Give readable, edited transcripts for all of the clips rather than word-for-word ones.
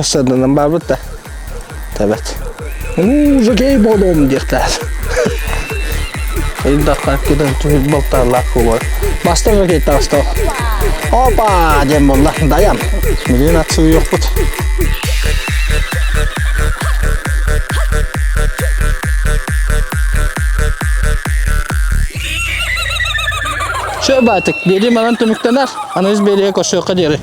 Саданан барбыт да. Тэбэт. Уу, жокей буолуом диэхтээх. Илдахха кидан түһүк балтаалаах кулар. Бастар жокей таҕыста. Опа диэн буолла. Даян. Билигин ат сууйуохпут. Все баатык, биэрии манан түмүктэнэр. Аныгыс биэриигэ көрсүөххэ диэри.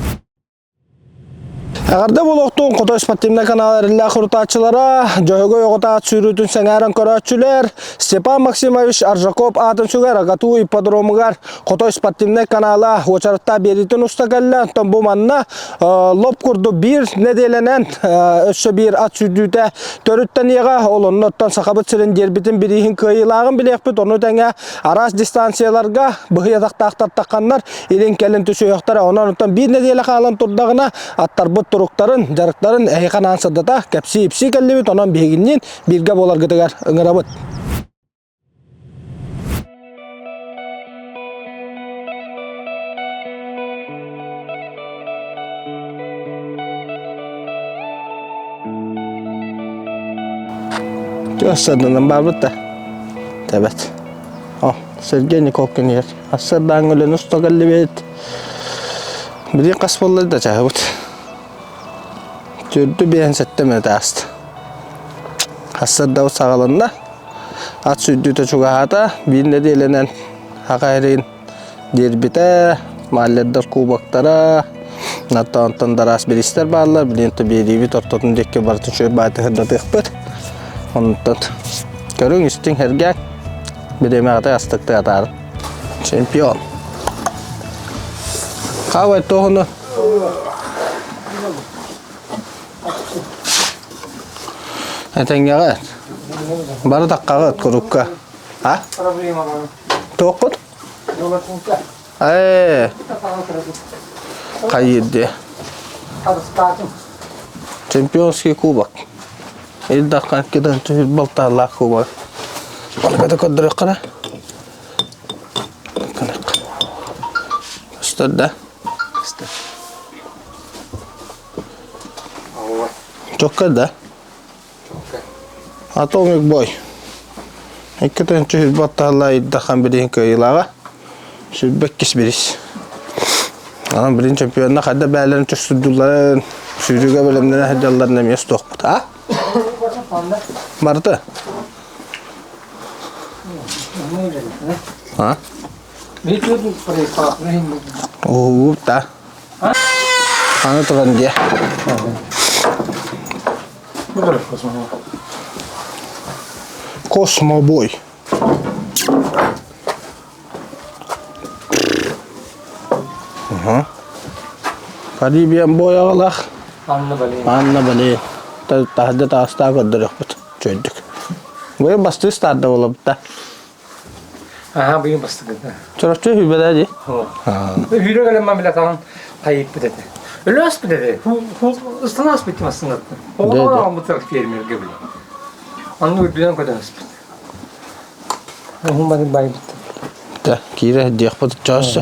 Эҕэрдэ буолуохтун Хотой спортивнай канал эрэллээх урутааччылара, Дьөһөгөй оҕото аат сүүрүүтүн сэҥээрэн көрөөччүлэр, Степан Максимович Аржаков аатын сүгэр АГАТУ ипподромугар Хотой спортивнай канала уочараттаах биэриитин уста кэллэ. Онтон бу манна лоп курдук биир нэдиэлэнэн өссө биир ат сүүрдүүтэ төрүттэниэҕэ. Ол оннуттан Сахабыт сирин диэрбитин бирииһин кыайыылааҕын билиэхпит. Ону тэҥэ араас дистанцияларга быһый атахтаахтар тахханнар илин-кэлин түсүһүөхтэрэ. Онон оттон биир нэдиэлэ хаалан турдаҕына аттарбыт туруктарын, дьарыктарын эһиэхэ анаан сырдата, кэпсии-ипсии кэллибит. Онон биһигинниин бииргэ буоларгытыгар ыҥырабыт. Сырдынан барбыт да. Тэбэт. О, Сергей Николкин иһэр. Ассырдаан өлөн уста кэллибит. Билигин хас буолла да чаһыбыт. Төрдү биэһин сэттэ мүнөт ааста. Ассырдабыт саҕаланна. Ат сүүрдүүтэ чугаһаата. Биир нэдиэлэнэн аҕа эрин диэрбитэ, Маллердар кубоктара, онтон араас бириистэр бааллар. Билигин то биэриибит ортотун диэки барытын үчүгэй баайта сырдатыахпыт. Онтон көрүҥ, истиҥ, сэргээҥ. Бириэмэҕитэ астыктыы атаарын. Чемпион. Хабай туохуну? Этэҥҥэҕит. Бары таххаҕыт курукка. А? Туоххут? Ээ. Хайыр дии. Чемпионский кубок. Ил Дархан кидан түһүр балтаалаах кубок. Балыката көрдөрөххө Көстөр да? Көстөр. Чоккар да? Atomic Boy. 2 баттаалла Илдахан билин кыайыылааҕа. 22 бирис. Анан билин чемпионна хайда бээлэрин чөстүрдүлларын, сүүрүүгэ бэлэмнэнэ сылдьалларын эмиэ суохпут. А? Барыта? А? Уһугуп да. Аны туран диэ. Космобой. Ага. Карибиан бой аҕалаах. Анна Балин. Анна Балин. Таһырдьа таастаах көрдөрүөхпүт. Чөйдүк. Быйыл бастыы старда буолабыт да. Аха быйыл бастыгыта. Чороччу хүбэлээ дии. Үүрэ кэлэн ман билэтаҕын хайыппыт этэ. Өлө аспыт этэ. Ыстана аспыт массыынаттан. Оҕолор аҕаммыттар фермергэ билэ. Онну үрдүнэн көтөн аспыт. Уһун бары байбыт. Да, киирэ диэхпит чаас.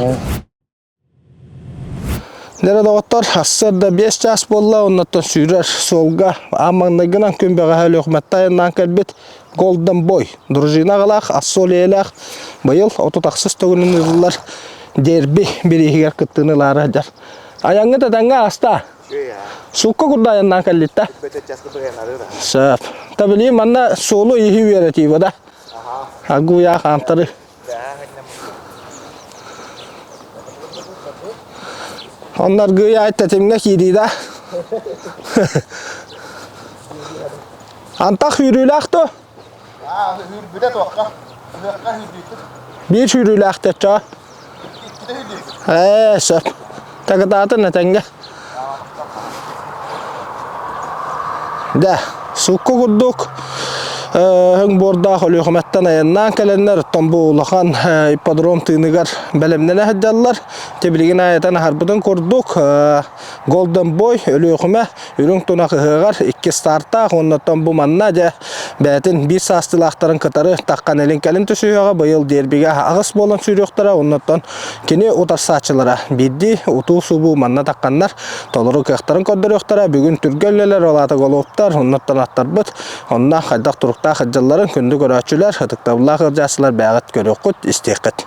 Дэрэ доҕоттор, сарсыарда 5 чаас буолла, оннуттан сүүрэр суолга аан маҥнайгынан күн бэҕэһээ Өлүөхүмэттэ айаннаан кэлбит Golden Boy дружина аҕалаах, Ассол ийэлээх быйыл 36 төгүлүн ыытыллар дерби бирииһигэр кыттыыны ылаары сылдьар. Айаҥҥыт этэҥҥэ ааста. Суукка курдук айаннаан кэллит да? Сөп. Та билии манна суолу иһи үөрэтии да. Агуя хаамтары. Онно аргыый аайы тэтимҥэ киирии да. Антах үүрүүлээх дуо? Үүрбүтэ туохха? Ыһыахха үүрбүтүт. Биир сүүрүүлээх чоо. Иккитэ үүрбүт. Ээ, сөп. Тагытаатын этэҥҥэ. Да, суукка курдук өҥ буордаах Өлүөхүмэттэн айаннаан кэлэннэр, оттон бу улахан ипподром тыыныгар бэлэмнэнэ сылдьаллар. Те билигин аайытан аһарбытын курдук, Golden Boy Өлүөхүмэ Үрүҥ Тунах ыһыаҕар икки стартаах уоннаттан бу манна дьэ бэйэтин биир саастыылаахтарын кытары таххан илин кэлин түсүһүөҕэ быйыл дербигэ аҕыс буолан сүүрүөхтэрэ оннуттан кини утарсааччылара биирдии утуу-субуу манна тахханнар толору кыахтарын көрдөрүөхтэрэ бүгүн түргэн үлэлэр ол аата голубтар оннуттан аттарбыт онно хайдах туруктаах сылдьалларын күндү көрөөччүлэр ытыктабыллаах ыалдьааччылар бэйэҕит көрүөххүт истиэххит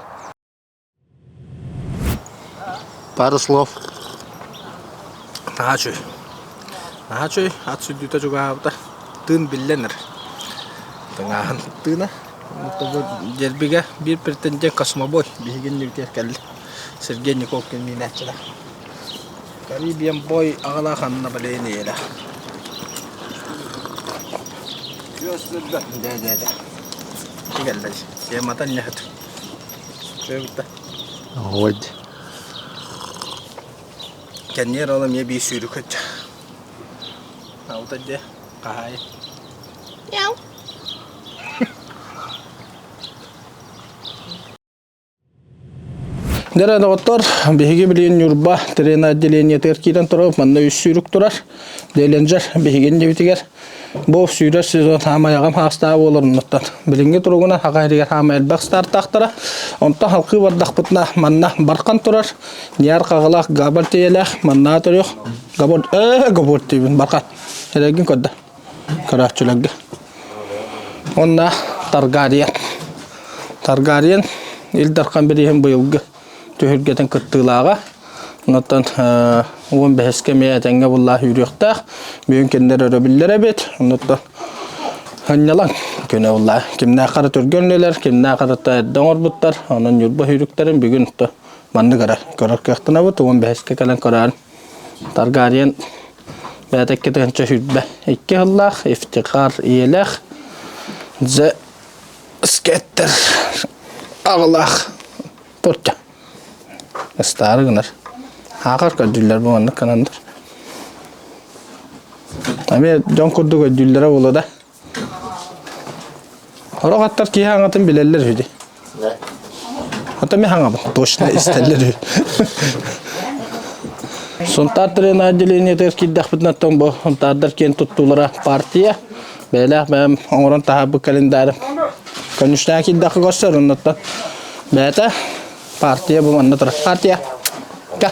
Пару слов. Наһаа үчүгэй. Наһаа үчүгэй. Ат сүрдүүтэ чугаһаабыта. Тыын биллэн эрэр. Тыҥааһын тыына. Дьэрбигэ биир претендент космобой биһиги иннибитигэр кэллэ. Сергей Николкин миинээччилэр. Caribbean Boy аҕалаах Анна Балейн ийэлээх. Дэ дэ дэ. Кэллэ. Темата ньыһыт. Ой. Кэнниэр ол эмиэ биир сүүрүк өттө. Аута дьэ, хаһаайын. Мяу. Дьэ, доҕоттор, биһиги билигин Ньурба трена отделениетыгар киирэн турабыт. Манна үс сүүрүк турар. Деленджер биһигин дьиэбитигэр Бу сүүрэр сезон хаамай аҕам хаастаах буолар оннуттан. Билиҥҥи туругунан хаха иһигэр хаамай элбэх стартаахтара. Онтон халкыы бардахпытына манна бархан турар. Ньяр хаҕалаах габар тиийэлээх маннаа төрүөх. Габор ээ габор тиийбин бархан. Эрэгин көрдө. Көрөөччүлэргэ. Онна Таргариен. Таргариен Ил Дархан бирииһин быйылгы түһүлгэтин кыттыылааҕа. Онтон уон бэһискэ эмиэ этэҥҥэ буллаах үүрүөхтээх. Бүгүн кинилэр өрөбүллэр эбит. Оннуттан ынньалаҥ күнэ буллаа. Кимнээх хара түргэн үлэлэр, кимнээх харата эрдэ оҥорбуттар. Онон Ньурба сүүрүктэрин бүгүн маннык эрэ көрөр кыахтанабыт. Уон бэһискэ кэлэн көрөөн Таргариен бэйэтэ 2022 сыллаах Ифтихар ийэлээх The Скеттер аҕалаах Турча. Ыстаары гынар. Ааҕар көрдүүллэр бу маннык гынаннар. Эмиэ дьон курдук өйдүүллэрэ буолуо да. Сорох аттар киһи аҥатын билэллэр үһү дии. Ата мен хаҥабын точно истэллэр үһү. Сунтаар трена отделениетыгар киирдэхпитинэ оттон бу Сунтаардар киэн туттуулара партия. Бэйэлээх бэйэм оҥорон таһаарбыт календарым. Конюшняға киирдэххэ көрсөр оннуттан бэйэтэ партия бу манна турар. Партия. Кэ.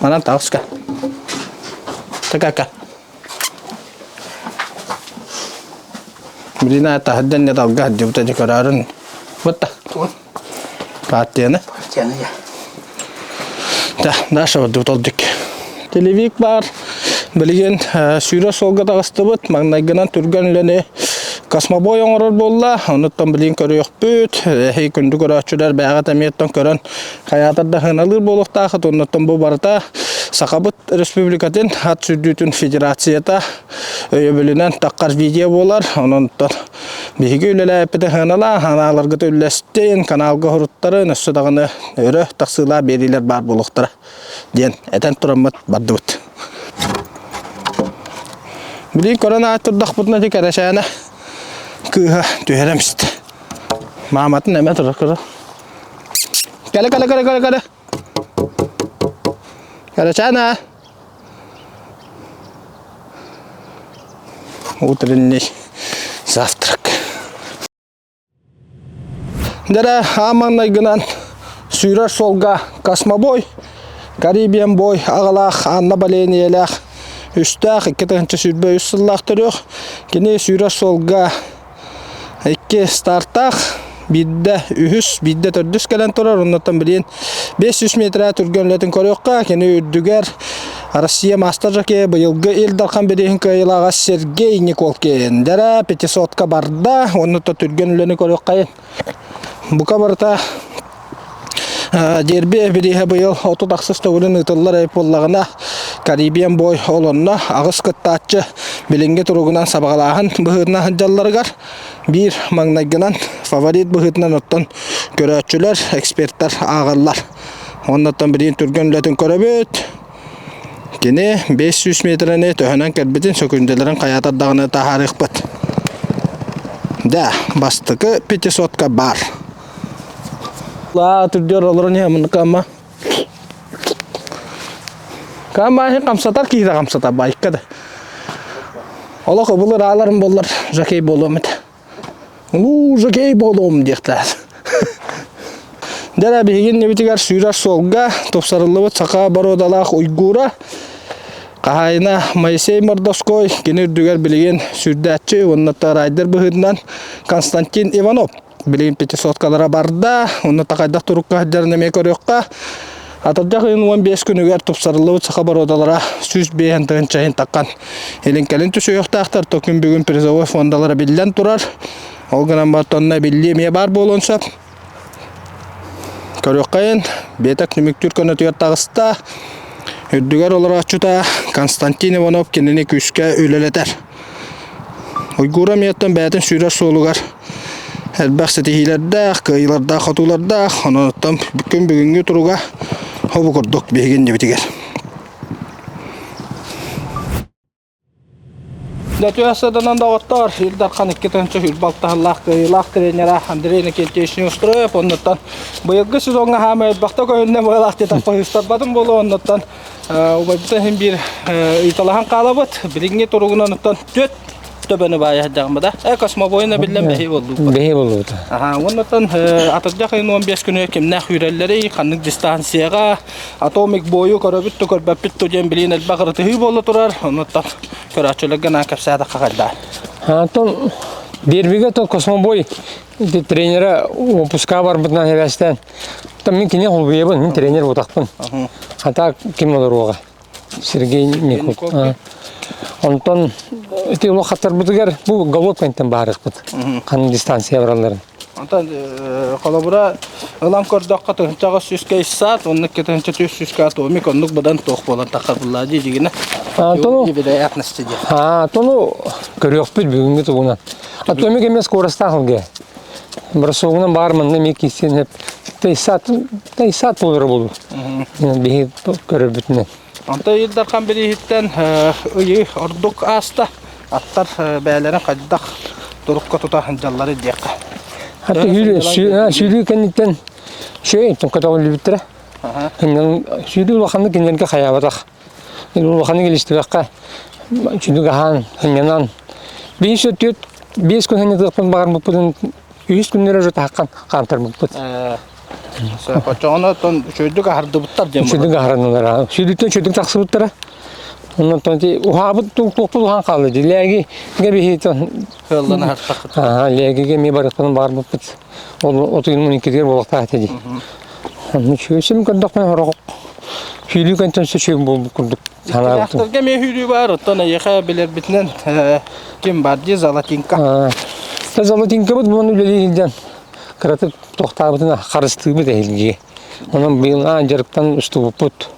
Манан таҕыска. Така Билина таһырдьан не далга сылдьыбыта дьэ көрөөрүн. Бытта. Партияны. Партияны я. Да, Даша вот толдик. Телевик бар. Билигин сүүрэ суолга таҕыстыбыт. Маҥнайгынан түргэн үлэни космобой оҥорор буолла. Онуттан билигин көрүөхпүт. Эһи күндү көрөөччүлэр бэйэҕит эмиэттэн көрөн хайаатар да сыаналыыр буолуохтаахыт. Оннуттан бу барыта Сахабыт Республикатын ат сүүрдүүтүн федерацията өйөбүлүнэн таххар видео буолар. Онон биһиги үлэлээппитин сыаналаан, ханааларгыт үллэстин, каналга хоруттарын, өссө даҕаны өрө тахсыылаах биэриилэр баар буолуохтара диэн этэн тураммыт бардыбыт. Билигин көрөн аат турдахпытына ити кэрэчээнэ кыыһа түһэрэ эмистэ. Мааматын эмэ турар көрө. Кэлэ кэлэ кэлэ кэлэ кэлэ. Кэрэчээнэ. Утренний завтрак. Дэрэ ааманнайгынан сүүрэр суолга Космобой, Caribbean Boy аҕалаах Анна Балениялаах үстээх 2023 сыллаах төрүөх. Кини сүүрэр суолга икки стартаах, биирдэ үһүс, биирдэ төрдүс кэлэн турар. Оннуттан билигин 500 метрэ түргэн үлэтин көрүөххэ. Кини үрдүгэр Россия мастер жокейа быйылгы Ил Дархан бирииһин кыайыылааҕа Сергей Николкин. Дэрэ пятисотка барда. Оннуттан түргэн үлэни көрүөххэ. Бука барыта Дерби бирииһэ быйыл 36 төгүлүн ыытыллар эбит буоллаҕына, Caribbean Boy ол онно аҕыс кыттааччы билиҥҥи туругунан сабаҕалааһын быһыытынан сылдьалларыгар биир маҥнайгынан фаворит быһыытынан оттон көрөөччүлэр, экспертэр ааҕаллар. Оннуттан билигин түргэн үлэтин көрөбүт. Кини 500 метрэни төһөнөн кэлбитин сөкүүндэлэрин хайаатар даҕаны таһаарыахпыт. Да, бастакы пятисотка баар. Лаа түрдүөр олорон иһэ муннука ама. Камаһын хамсатар киһи да хамсатар байка да. Олох ыбылыр ааларым боллар жокей буолуом этэ. Улуу жокей буолуом диэхтээх. Дьэ биһиги иннибитигэр сүүрэр суолга тупсарыллыбыт саха боруодалаах уйгуура хаһаайына Моисей Мордовской кини үрдүгэр билигин сүүрдээччи уонна райдер быһыытынан Константин Иванов билигин пятисоткалара барда уонна хайдах турукка сылдьарын эмиэ көрүөххэ. Атырдьах ыйын 15 күнүгэр тупсарыллыбыт саха боруодалара 105 тыһыынча иһин таккан илин-кэлин түсүһүөхтээхтэр. То күн бүгүн призовой фондалара биллэн турар. Ол гынан баран биллии эмиэ баар буолуон сөп. Көрүөххэйин, биэтэк түмүктүүр көнөтүгэр таҕыста. Үрдүгэр олорооччута Константин Иванов кинини күүскэ үлэлэтэр. Уйгура эмиэттэн бэйэтин сүүрэр суолугар элбэх ситиһиилэрдээх, кыайыылардаах, хотуулардаах. Онон күн бүгүҥҥү туруга хобу курдук биһиги иннибитигэр. Дэтүө сыданан доҕоттор, Ил Дархан 2026 сыллаах кыайыылаах тренера Андрей Иннокентьевич Неустроев оннуттан быйылгы сезоҥҥа хаама элбэхтэ көһүннэ быһалаах диэтэх баһыыстарбатым буолуо оннуттан убайбытын иһин биир ыйыталаһан хаалабыт. Билиҥҥи туругунан оттон түөрт төбөнү баайа сылдьаҕым да. Э, космобойна биллэн бэһи боллууппут. Бэһи боллубут. Аха, оннуттан атырдьах ыйын 15 күнүгэр кимнээх үүрэллэрий, ханнык дистанцияҕа Атомик буойу көрөбүт да көрбөппүт да диэн билигин элбэх ырытыһыы буола турар. Онуттан көрөөччүлэргэ наан кэпсээтэххэ хайдаа. Антон Дербигэ то космобой тренера выпуска барбытынан эбэстэн. Там мин кини холбуйабын, мин тренер буотахпын. А так ким олоруоҕа? Сергей Ников. Онтон ити улахаттарбытыгар бу головкантан баарыхпыт. Ханнык дистанция баралларын. Онтон холобура ылан көрдөххө тыһынчаҕа сүүскэ иссаат, оннук тыһынча түс сүүскэ атомик оннук быдан туох буолан таххабыллаа дии дигинэ. Тону невероятности диэн. А, тону көрүөхпүт бүгүҥҥү тугунан. Атомик эмиэ скоростаах ылга. Бросогунан баар манна эмиэ киирсиэн тайсаат тайсаат буолара буолуо. Биһи көрөрбүтүнэн. Онтон Ил Дархан бирииһиттэн ыйы ордук ааста. Аттар бэйэлэрин хайдах турукка тута сылдьаллары диэххэ. Хата сүүрүү кэнниттэн үчүгэй көтөҕүллүбүттэрэ. Сүүрүү улаханнык кинилэргэ хайаабатах. Улаханнык илистибэххэ үчүгэй аһаан, сынньанан. Биир түөрт биэс күн сынньатыахпын баҕарбыппытын үһүс күннэрэ уже таһаххан хаамтарбыппыт. Оччоҕуна оттон үчүгэйдик аһардыбыттар диэн Үчүгэйдик аһарынылар. Сүүрүүттэн үчүгэйдик тахсыбыттара. Онон ити уһаабыт туохпут уһаан хаалла дии. Лээги биһи Кыаллан аһартаххыт. Аа, лээгигэ эмиэ барыахпын баҕарбыппыт. Ол отуйун иккитигэр буолуохтаах этэ дии. Онно үчүгэй сим көрдөхпүнэ сорох сүүрүү кэнтэн сөчүөм буолбут курдук санаабытым. Иккилээхтэргэ эмиэ сүүрүү баар, оттон эйиэхэ билэрбитинэн ким бар дии Золотинка. Золотинкабыт буон үлэлии сылдьан кыратык тохтаабытын харыстыыбыт эһилги. Онон быйыл аан дьарыктан устубуппут.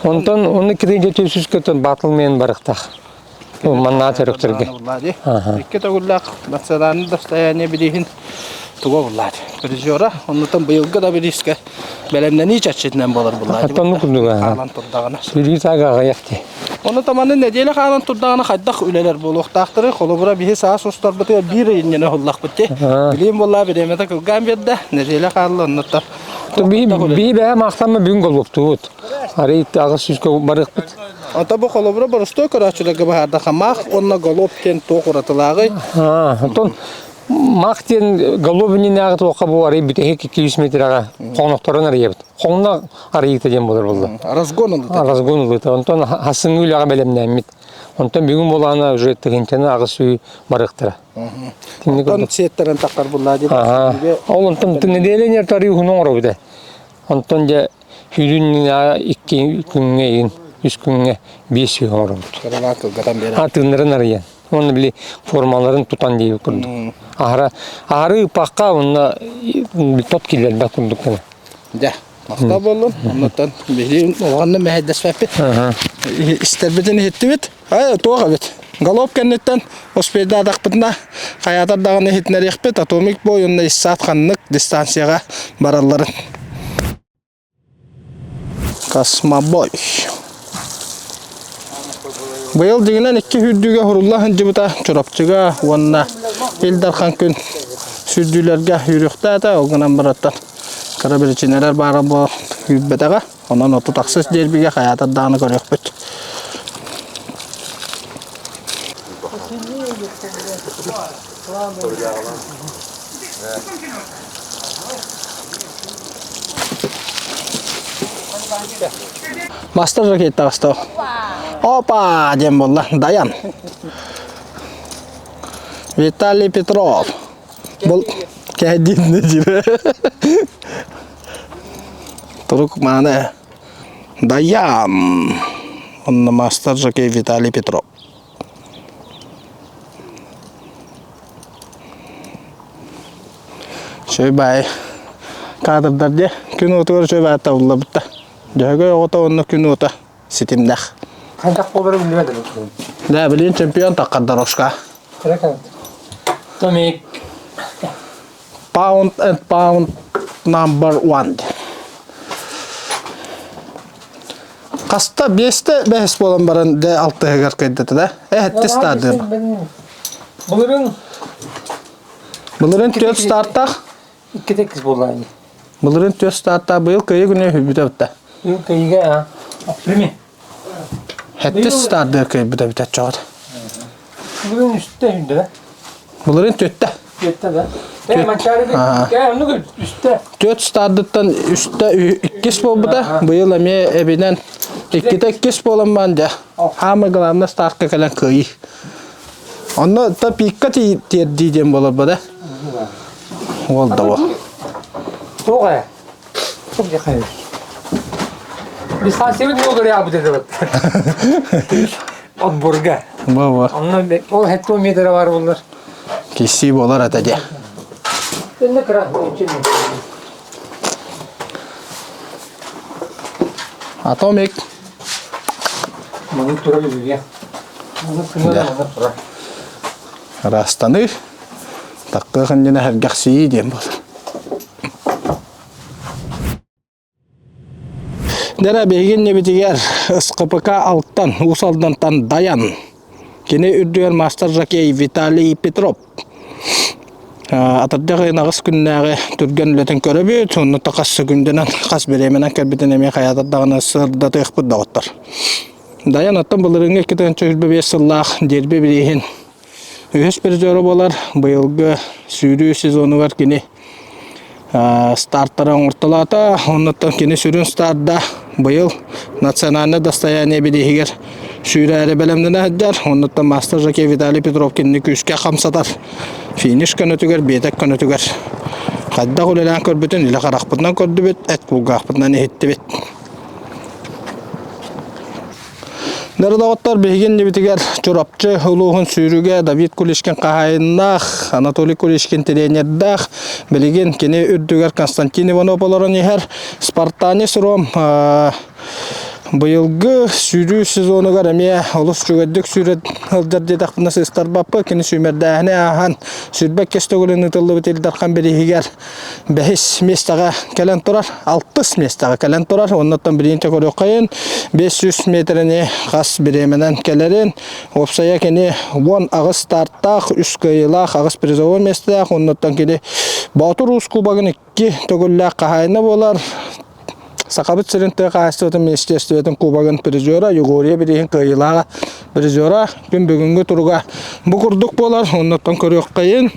Онтон онно кирин дьэ батлмен барыктах. Манна төрүктөргө. Икки төгүллээх национальный достояние билиһин туга буллаат. Призера, оннутан быйылгы да билискэ бэлэмнэнии чаччытынан болар буллаат. Оттон курдуга. Хаалан турдаҕына. Сүрүү таага аҕыйах дии. Ону таманы нэдиэлэ хаалан турдаҕына хайдах үлэлэр буолуохтаахтары холобура биһи саас устарбытыгар биир ыйынньаны уһуллахпыт дии. Билиим буоллаа бириэмэтэ кылгаан биэрдэ. Нэдиэлэ хаалла оннуттан. Бии бэйэ маахтамма бүгүн голлуктуут. Арый аҕыс сүүскэ барыахпыт. Ото бу холобура боростуой көрөөччүлэргэ быһаардаха маах уонна голуб диэн туох уратылааҕый? Онтон маах диэн голуб иннинээҕи туохха бу арый бүтэһик 200 метрэҕэ хоҥнохторун арыйабыт. Хоҥно арыйыыта диэн буолар буолла. Разгон ылыта. Разгон ылыта. Онтон хасыҥҥы үлэҕэ бэлэмнээммит. Онтон бүгүн буолаана уже тыһыынчаны аҕыс үй барыахтара. Онтон сиэттэрэн таххар буллаа диэн. Ол онтон нэдиэлэ ньэр тарыы уһун оҥоробут ээ. Онтон дьэ сүүрүн икки күҥҥэ игин, үс күҥҥэ биэс сүүс оҥоробут. Кыралаан кылгатан биэрэн. Атыыннарын арыйан. Уонна били формаларын тутан диэбит курдук. Аһара аһары ыппакка уонна тот киллэрбэт курдук гына. Дьэ, махтал буоллун. Оннуттан биһиги улаханна мэһэйдэспэппит. Истэрбитин иһиттибит. Ай, туох эбит. Голуб кэнниттэн успейдаатахпытына хайаатар даҕаны иһитинэриэхпит Атомик бой уонна Иссаат ханнык дистанцияҕа баралларын. Космобой. Быйыл дьиҥинэн икки сүүрдүүгэ уһурулла сылдьыбыта Чурапчыга уонна Ил Дархан күн сүүрдүүлэргэ үүрүөхтээтэ. Ол гынан бараттан кыра биричиинэлэр баара буолан үүрбэтэҕэ. Онон 36 дербигэ хайаатар даҕаны көрүөхпүт. Мастер ракет таҕыста. Опа! диэн буолла. Даян. Виталий Петров. Бұл кәдин дире. Турук мааны. Даян. Онно мастер жокей Виталий Петров. Үчүгэй баай кадрдар дьэ күн уотугар үчүгэй баай табыллыбыта. Дьөһөгөй оҕото уонна күн уота ситимнэх. Хайдах буоларын билбэт эбит. Да, билигин чемпион таххар дорожка. Томик. Pound and pound number one. Хаста биэстэ бэһис буолан баран дэ алтыһыгар кыйдата да. Эһэтти стадион. Былырын Былырын түөрт стартаах. Иккитэ иккис буолла ини. Былырын түөрт стартаах быйыл кыйы күнү хүбүтэ бутта. Быйыл кыйыга прими. Хэттис старды кыйбыта бүтэ чоҕот. Былырын үстэ хүндэ да. Былырын түөттэ. Түөттэ да. Э манчаары э оннук үстэ. Түөрт стардыттан үстэ иккис буолбута. Быйыл эмиэ эбинэн иккитэ иккис буолан баан дьэ. Хаамы главное стартка кэлэн кыайыы. Онно та пикка тиэрдии диэн буолар да. Уол да бу. Туох ээ? Туох дьахайы? Дистанциябыт буолар бу дедибит. Отборга. Бу бу. Онно ол 70 метр бар булар. Киси болар ата де. Төнне кыра. Атомик. Маны тура билиэ. Маны күнэ маны тура. Ырастаныы. Таккы хынньына сэргэхсийии диэн буолар. Дэрэ биһиги иннибитигэр СКПК Алтан, Уус Алдантан Даян. Кини үрдүгэр мастер-жокей Виталий Петров. Атырдьах ыйын аҕыс күннээҕи түргэн үлэтин көрөбүт, онно хас секундунан, хас бириэмэнэн кэлбитин эмиэ хайаатар даҕаны сырдатыахпыт доҕоттор. Даян оттон былырыыҥҥы 2025 сыллаах дерби бирииһин үһүс призера буолар. Быйылгы сүүрүү сезонугар кини стартара оҥортолоото. Оннуттан кини сүрүн старда быйыл национальное достояние бирииһигэр сүүрээри бэлэмнэнэ сылдьар. Оннуттан мастер жокей Виталий Петров кинини күүскэ хамсатар. Финиш көнөтүгэр, биэтэк көнөтүгэр хайдах үлэлээн көрбүтүн илэ харахпытынан көрдүбүт, эт кулгаахпытынан иһиттибит. Доҕоттор, биһиги иннибитигэр Чурапчы улууһун сүүрүгэ Давид Кулишкин хаһаайыннаах, Анатолий Кулишкин тренердээх, билигин кини үрдүгэр Константин Иванов олорон иһэр. Спартанец Ром быйылгы сүүрүү сезонугар эмиэ олус үчүгэйдик сүүрэ сылдьар диэтэхпинэ сыыстарбаппын. Кини сүүмэрдээһини ааһан сүүрбэккэ төгүлүн ыытыллыбыт Ил Дархан бирииһигэр бэһис миэстэҕэ кэлэн турар, алтыс миэстэҕэ кэлэн турар. Оннуттан билигин көрүөххэйин 500 метрэни хас бириэмэнэн кэлэрин. Уопсайа кини 18 стартаах, үс кыайыылаах, аҕыс призовой миэстэлээх. Оннуттан кини Боотур Уус Кубогын икки төгүллээх хаһаайына буолар. Сахабыт сирин тыа хаһаайыстыбатын министерствотын кубогын призера, Югория бирииһин кыайыылааҕа призера күн бүгүҥҥү туруга бу курдук буолар. Оннуттан көрүөххэйин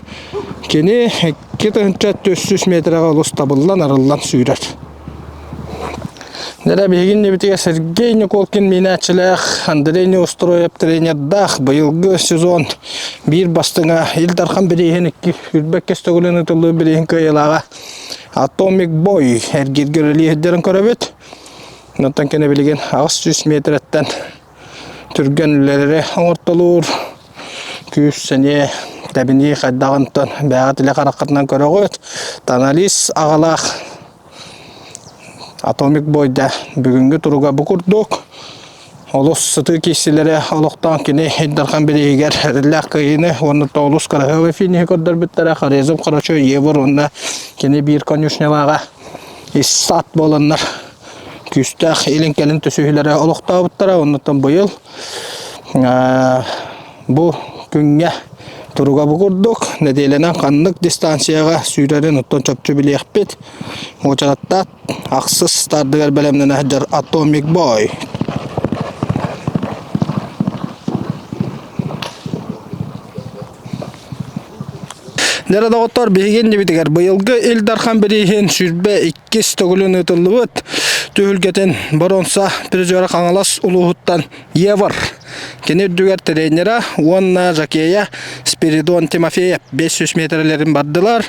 кини 2400 метрэҕэ олус табыллан арыллан сүүрэр. Дэрэ биһиги иннибитигэр Сергей Николкин миинээччилээх Андрей Неустроев тренердаах быйылгы сезон биир бастыҥа Ил Дархан бирииһин икки үрбэккэс төгүлүн ытыллыы бирииһин кыайыылааҕа Atomic Boy эргииргэ үлэлии сылдьарын көрөбүт. Онтон кини билигин 800 метрэттэн түргэн үлэлэри оҥортолуур. Күүс, сэниэ, тэбинии хайдаҕынтан бэйэҕит илэ хараххытынан көрөҕүт. Тоналист аҕалаах Atomic Boy-да бүгүҥҥү туруга бу курдук. Олус сытыы киирсиилэри олохтоон кини Ил Дархан бирииһигэр эрэллээх кыайыыны уонна олус кыраһыабай финиһи көрдөрбүттэрэ Хорезм Хорочо Евр уонна кини биир конюшнялааҕа Иссат буоланнар күүстээх илин-кэлин түсүһүүлэри олохтообуттара. Оннуттан быйыл бу күҥҥэ. Туруга бу курдук, нэдиэлэнэн ханнык дистанцияҕа сүүрэрин оттон чопчу билиэхпит. Уочараттаах ахсыс стардыгар бэлэмнэнэ сылдьар Atomic Boy. Дьэ доҕоттор, биһиги иннибитигэр быйылгы Ил Дархан бирииһин 22 төгүлүн ыытыллыбыт түһүлгэтин боруонса призера Хаҥалас улууһуттан Евр. Кини үрдүгэр тренера уонна жокея Спиридон Тимофеев 500 метрэлэрин бардылар.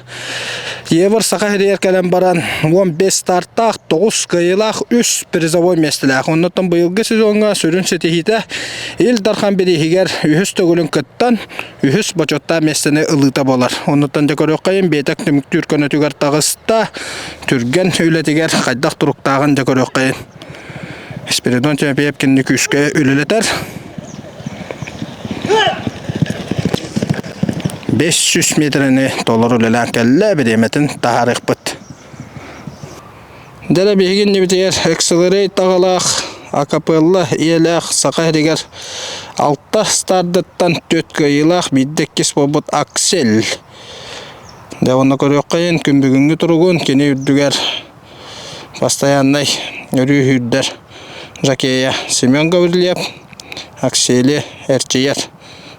Евр Саха сиригэр кэлэн баран 15 стартаах, 9 кыайыылаах, 3 призовой миэстэлээх. Оннуттан быйылгы сезоҥҥа сүрүн ситиһиитэ Ил Дархан бирииһигэр үһүс төгүлүн кыттан, үһүс бочуоттаах миэстэни ылыыта буолар. Оннуттан дьэ көрүөххэйин, биэтэк түмүктүүр көнөтүгэр таҕыста, түргэн үлэтигэр хайдах туруктааҕын дьэ көрүөххэйин. Спиридон Тимофеев кинини күүскэ үлэлэтэр. 500 метрэни толору үлэлээн кэллэ, бириэмэтин таһаарыахпыт. Дьэ биһиги иннибитигэр Accelerate аҕалаах акапелла ийэлээх Саха сиригэр алта стардыттан түөрт кыайыылаах биирдэ иккис буолбут Аксель. Дьэ уонна көрүөххэйин күн бүгүҥҥү туругун кини үрдүгэр Постояннай өрүү сүүрдэр жокея Семен Гаврильев, Аксели эрчийэр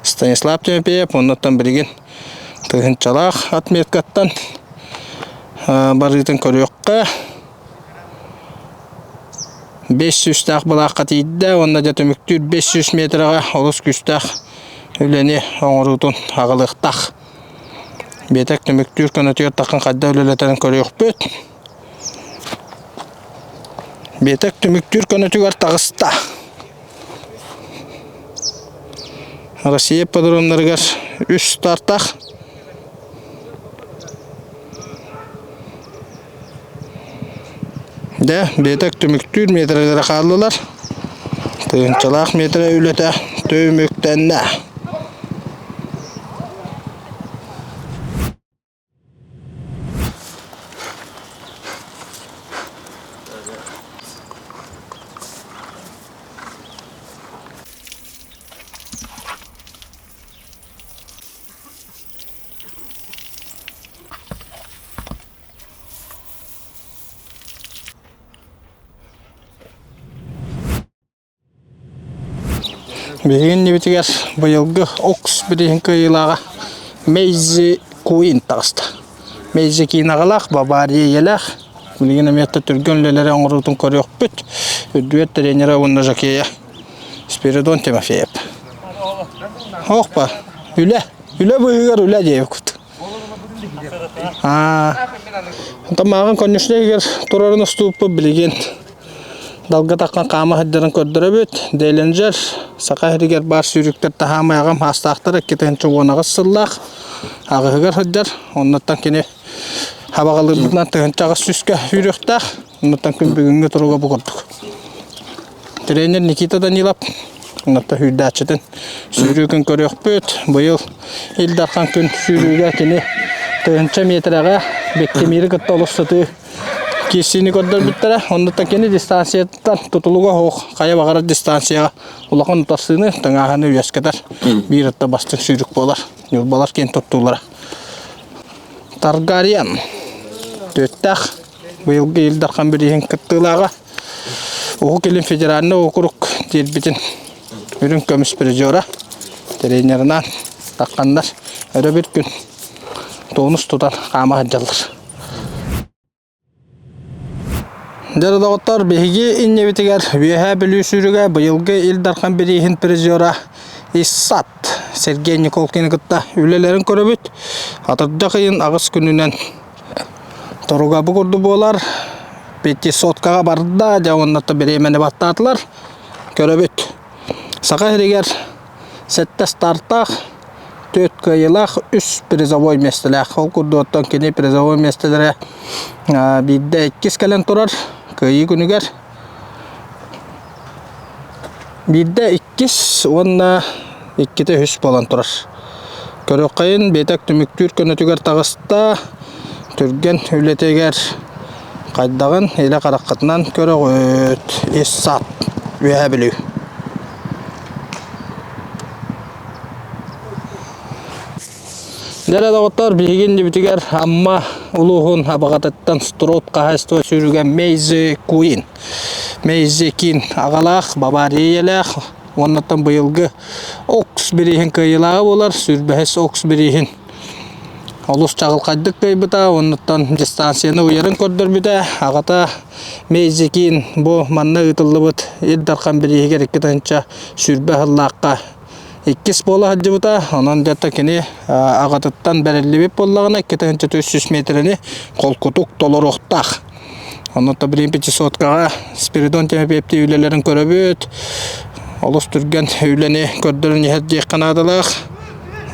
Станислав Тимофеев оннуттан билигин тыһыынчалаах отметкаттан барыытын көрүөххэ. 500 таах былаахха тиийдэ уонна дьэ түмүктүүр 500 метрэҕэ олус күүстээх үлэни оҥоруутун аҕалыахтаах. Биэтэк түмүктүүр көнөтүгэр таххан хайдах үлэлэтэрин көрүөхпүт. Биэтэк түмүктүүр көнөтүгэр таҕыста. Россия ипподромнарыгар үс стартаах. Дьэ, биэтэк түмүктүүр миэтэрэлэрэ хааллылар. Тыһыынчалаах миэтэрэ үлэтэ түмүктэннэ. Биһиги иннибитигэр быйылгы Окс бирииһин кыайыылааҕа Мейзи Куин таҕыста. Мейзи Киин аҕалаах, Бавария ийэлээх. Билигин эмиэ түргэн үлэлэри оҥоруутун көрүөхпүт. Үрдүгэр тренера уонна жокея Спиридон Тимофеев. Оохпа, үлэ, үлэ быыһыгар үлэ диэбиккит. Онтон мааҕын конюшня иһигэр турарын устууппут билигин далга таххан хаама сылдьарын көрдөрөбүт. Деленджер Саха сиригэр баар сүүрүктэр таһаамай аҕам саастаахтар 2018 сыллаах аҕыһыгар сылдьар. Оннуттан кини хабаҕалыырбытынан 1800-кэ сүүрүөхтээх. Оннуттан күн бүгүҥҥү туруга бу курдук. Тренер Никита Данилов оннуттан сүүрдээччитин сүүрүү күн көрүөхпүт. Быйыл Ил Дархан күн сүүрүүгэ кини тыһыынча миэтэрэҕэ Бектимири кытта олус сытыы киирсиини көрдөрбүттэрэ. Оннуттан кини дистанцияттан тутулуга суох хайа баҕарар дистанцияҕа улахан утарсыыны, тыҥааһыны үөскэтэр биир атта бастыҥ сүүрүк буолар. Ньурбалар киэн туттуулара. Таргариен түөттээх быйылгы Ил Дархан бирииһин кыттыылааҕа Уһук Илин федеральнай уокурук тиэрбитин үрүҥ көмүс призера тренерынан тахханнар өрө бір күн тонус тутан хаама сылдьаллар. Дьэ доҕоттор, биһиги иннибитигэр Үөһээ Бүлүү сүүрүгэ быйылгы Ил Дархан бирииһин призера Иссат Сергей Николкины кытта үлэлэрин көрөбүт. Атырдьах ыйын аҕыс күнүнэн Торуга бу курдук буолар. Пятисоткаҕа барда, дьэ уонна бириэмэни баттаатылар. Көрөбүт. Саха сиригэр сэттэ стартаах, түөрт кыайыылаах, үс призовой миэстэлээх. Ол курдук оттон кини призовой миэстэлэрэ биирдэ иккис кэлэн турар кыайыы күнүгэр. Биирдэ иккис уонна иккитэ үһүс буолан турар. Көрүөххэйин биэтэк түмүктүүр көнөтүгэр таҕыста. Түргэн үлэтигэр хайдаҕын илэ хараххытынан көрөҕүт. Ис саат Үөһээ Бүлүү. Дьэ доҕоттор, биһиги иннибитигэр Амма улууһун Абаҕатыттан Строд хаһаайыстыба сүүрүгэ Мейзи Куин. Мейзи Кин аҕалаах, Бавария ийэлээх, уоннаттан быйылгы Окс бирииһин кыайыылааҕа буолар, сүүрбэһис Окс бирииһин олус чаҕылхайдык кыайбыта, уоннаттан дистанцияны уйарын көрдөрбүтэ. Аҕата Мейзи Кин бу манна ыытыллыбыт Ил Дархан бирииһигэр 2020 сыллаахха Иккис буола сылдьыбыта, онон дьэ кини аҕатыттан бэриллибит буоллаҕына 2400 миэтэрэни холкутук толоруохтаах. Онно билигин пятисоткаҕа Спиридон Тимофеевтии үлэлэрин көрөбүт. Олус түргэн үлэни көрдөрөн иһэр диэххэ наадалаах.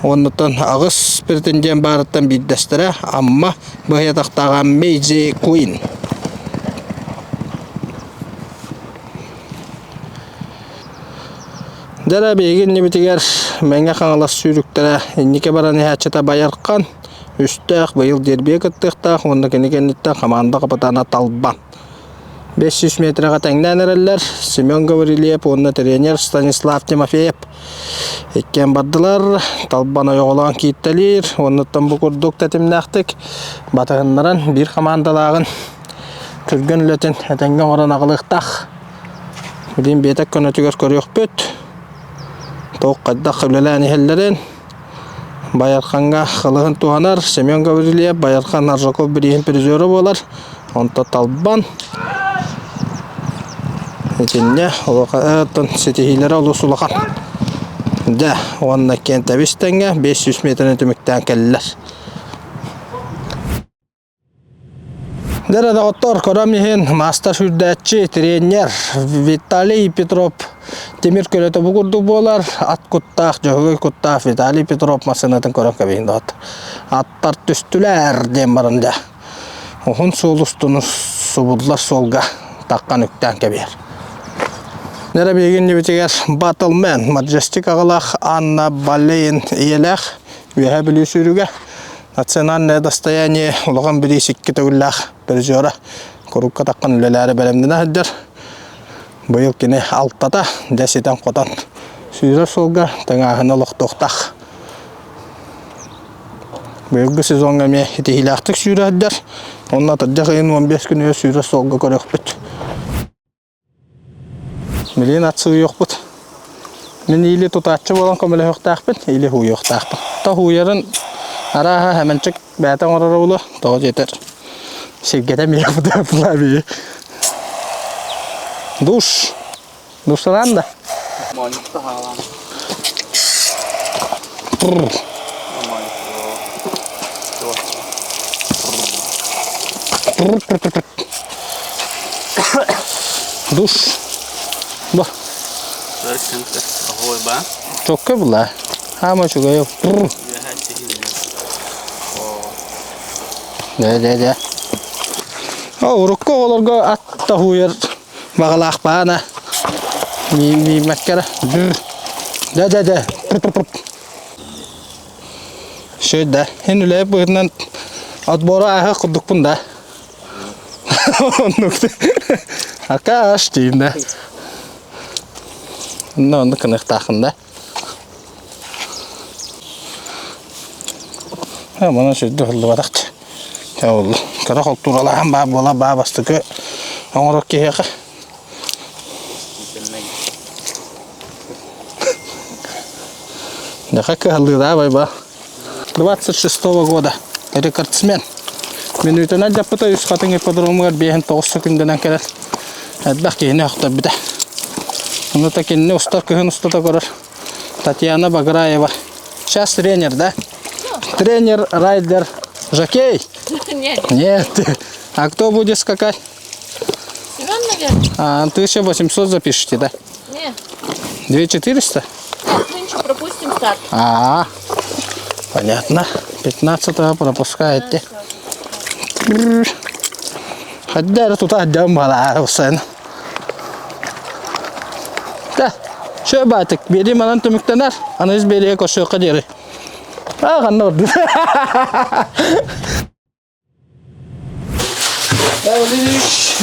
Оннуттан аҕыс претендент баарыттан биирдэстэрэ Амма быһыйатахтааҕа Мейджи Куин. Дьэ эрэ биһиги иннибитигэр Мэҥэ Хаҥалас сүүрүктэрэ инники баран иһээччитэ Байархан үстээх быйыл дербигэ кыттыахтаах уонна кини кэнниттэн хамаанда хапытаана Талбан. 500 метрэҕэ тэҥнээн эрэллэр Семен Гаврильев уонна тренер Станислав Тимофеев иккиэн бардылар. Талбан ойоҕолоон кииртэлиир уоннуттан бу курдук тэтимнээхтик батыһыннаран биир хамаандалааҕын түргэн үлэтин этэҥҥэ оҥорон аҕалыахтаах. Билигин биэтэк көнөтүгэр көрүөхпүт. Туох хайдах үлэлээн иһэллэрин. Байархаҥҥа кылыһын туһанар Семен Гаврильев, Байархан Аржаков бирииһин призера буолар. Онто Талбан. Итиннэ улахан ситиһиилэрэ олус улахан. Дьэ, уонна киэн тэбис тэҥҥэ 500 метрини түмүктээн кэллилэр. Дьэ, доҕоттор, көрөм иһин маастар сүүрдээччи, тренер Виталий Петров тимир көлөтө бу курдук буолар. Ат куттаах, дьөһөгөй куттаах Виталий Петров массыынатын көрөн кэбиһин доҕоттор. Аттар түстүлэр диэн баран дьэ уһун суол устун субуллар суолга таххан үктээн кэбиһэр. Дьэ, биһиги иннибитигэр Батлмен, Маджестик аҕалаах Анна Балейн ийэлээх Үөһээ Бүлүү сүүрүгэ Национальное достояние улахан бириис икки төгүллээх призера курукка таххан үлэлээри бэлэмнэнэ сылдьар. Быйыл кини алтата дьэ ситэн-хотон сүүрэр суолга тыҥааһыны олохтуохтаах. Быйылгы сезоҥҥа эмиэ итиһиилээхтик сүүрэ сылдьар. Онно атырдьах ыйын 15 күнүгэр сүүрэр суолга көрүөхпүт. Билигин ат сууйуохпут. Мин иили тутааччы буолан көмөлөһүөхтээхпин, или һууйуохтаахпын. То һууйарын арааһа Хэмэнчик бэйэтэ оҥороро буолуо, тоҕо диэтэр сиргэтэ миэхэ Душ. Душтанаан да? Душ. Бу. Чокка була. Хаама үчүгэй. Дэ дэ дэ. О, урукку оҕолорго ат таһуйар баҕалаах баана. Мииммэккэ Дэ дэ дэ. Шөй да. Эн үлэ быһытынан отбору ааһа курдукпун да. Оннук. Акаш дейм да. Онно оннук кыныахтаахын да. Мана сүрдэ хыллыбатахчы. Ол кыра холтууралаһан баа буола баа бастакы оҥорор киһиэхэ. Даха кыһаллыылаа байба. 26 года. Рекордсмен. Мүнүүтэнэн дьаппыта үс хатыҥ ипподромугар 59 секундынан кэлэр. Элбэх киһини охторбута. Ону та кинини устар кыһын устата көрөр Татьяна Баграева. Сейчас тренер, да? Тренер, райдер, жокей? Нет. Нет. А кто будет скакать? Семен, наверное. А, 1800 запишите, да? Нет. 2400? Нет, нынче пропустим старт. А, понятно. 15 пропускаете. Хадда эрэ тута сылдьан балаара устайын. Да, шө баатык, биэрии манан түмүктэнэр, аныгыс биэриигэ көрсүөххэ диэри. Аа, ханна ордук.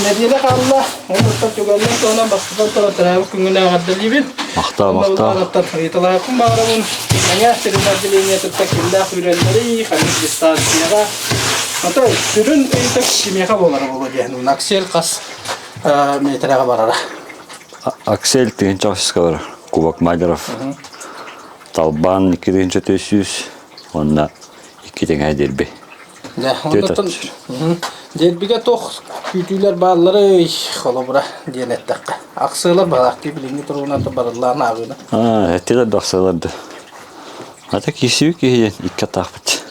Нэдиэлэ хаалла. Оннуттан түгэннэн туһунан бастатан туран төрөөбүт күҥҥүн эҕэрдэлиибин. Махтал, махтал. Оннуттан ыйыталаһыахпын баҕарабын. Мэҥэ сирин отделениетыттан кимнээх үүрэллэрий, ханнык дистанцияҕа. Отой сүрүн ыйытык кимиэхэ буолара буолуо диэн. Аксель хас миэтэрэҕэ барара? Аксель тыһыынча ахсыска барар. Кубок Мадеров. Талбан 2400 уонна икки тэҥэ дерби. Дьэ, оннуттан дербигэ туох күүтүүлэр баалларый, холобура диэн эттэххэ. Ахсыалар баалаахтыы билиҥҥи туругунан барыллаан ааҕыына. Аа, эттилэр да ахсыалар да. Ата киирсибит киһи диэн икки атаахпыт.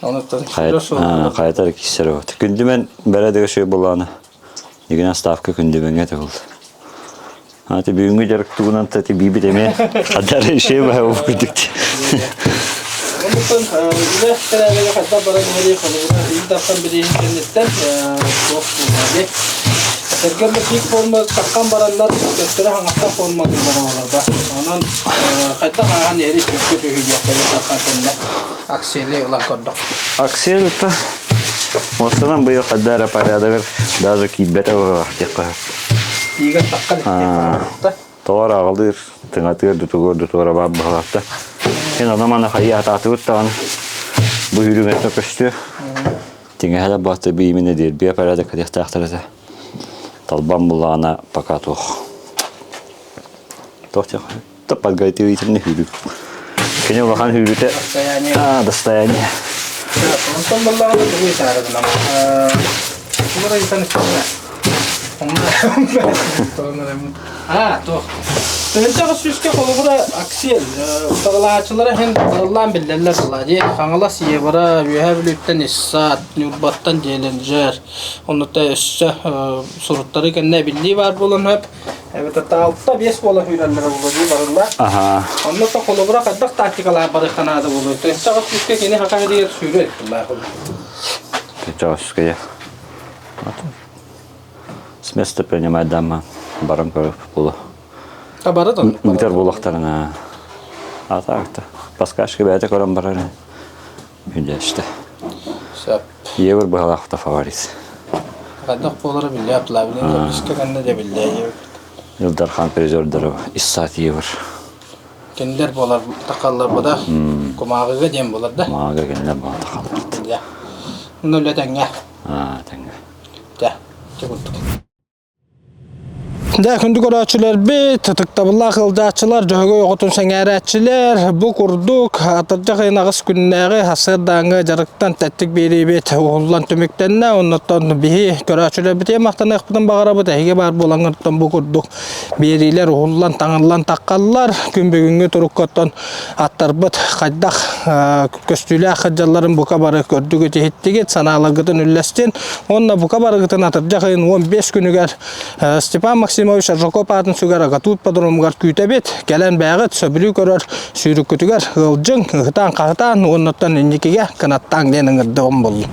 Онуттан Хайатар киирсэр вот. Күндүмэн бэрээдэгэ шөй булаана. Игина ставка күндүмэҥҥэ төгүл. Аты бүгүҥҥү дьарык тугунан та тибиибит эмиэ хадары иши баа курдук. Оннуктан үлэ тэрээһигэ хайдах баран иһэрий холобура Ил Дархан бирииһин кэнниттэн туох буолла Сэргэм пик форма таххан бараннар төттөрү хаҥастан формалыыллар оҕолорго. Онон хайдах ааһан иһэрий түмүккэ түһүлүөхтэрэ Ил Дархан кэннэ Аксели ылан көрдөх. Аксель это Останан быйыл хайда эрэ порядогар даже киирбэтэ быһыылаах диэххэ Иигэр таххан иттиэх Тоҕо аҕалыыр, тыҥатыыр, дутугур, дутуора баар быһалаахта. Син ону-маны хайыы атаатыбыт даҕаны бу үүрүҥэттэ көстүө. Тиҥэһэлэр баатта бииминэ диэрбиэ порядок кэтиэхтээхтэр этэ. Талбан булаана пока туох. Туох диэх подготовительный хүүрүк. Кини улахан хүүрүтэ Достояние. достояние. Онтон буллаҕына тугу ыйытаарыбынан Тугу ыйытан истэҕинэ Аа, туох. Тыһыынчаҕа сүүскэ холобура Аксель утарылааччылара иһин барыллаан биллэллэр буолла дии. Хаҥалас Евро, Үөһээ Бүлүүттэн Иссат, Ньурбаттан Диэленджер, оннута өссө суруттары кэннэ эбиллии баар буолан сөп. Эбэтэр 6-5 буола сүүрэллэрэ буолуо дии барыллар. Аха. Онно то холобура хайдах тактикалаах барыахха наада буолуой? Тыһыынчаҕа сүүскэ кини хака иһигэр сүүрэр тыллаах Тыһыынчаҕа сүүскэ С места принимать дама баран көрүп буолу. А бары да Ыытар буолуохтарына. А так-то. Паскашка бэйэтэ көрөн барар. Күндээште. Сөп. Евр быһалаахта фаворит. Хайдах буолара биллэ аплабилин записка кэннэ да биллэ. Илдархан призердары Иссат Евр. Кинилэр буолар тахаллар буда. Кумааҕыга диэн буолар да. Кумааҕыга кинилэр буолар тахаллар. Дьэ. Нөлө тэҥҥэ. Аа, тэҥҥэ. Дьэ, дьэ курдук. Дьэ, күндү көрөөччүлэрбит, ытыктабыллаах ыалдьааччылар, Дьөһөгөй оҕотун сэҥээрээччилэр, бу курдук атырдьах ыйын аҕыс күннээҕи сарсыардааҥҥы дьарыктан тэттик биэриибит уһуллан түмүктэннэ. Оннуттан биһи көрөөччүлэрбитигэр махтаныахпытын баҕарабыт. Эһиги баар буолаҥҥыттан бу курдук биэриилэр уһуллан, таҥыллан таххаллар. Күн бүгүҥҥү туруккаттан аттарбыт хайдах көстүүлээх сылдьалларын бука бары көрдүгүт иһиттигит, санааларгытын үллэстин уонна бука барыгытын атырдьах ыйын 15 күнүгэр Степан Максимович Аржаков аатын сүгэр Агатут подромугар күүтэбит. Кэлэн бэйэҕит сөбүлүү көрөр сүүрүккүтүгэр ыалдьыҥ, ыһытаан-хаһытаан уоннаттан инникигэ кынаттааҥ диэн ыҥырдыгым буллум.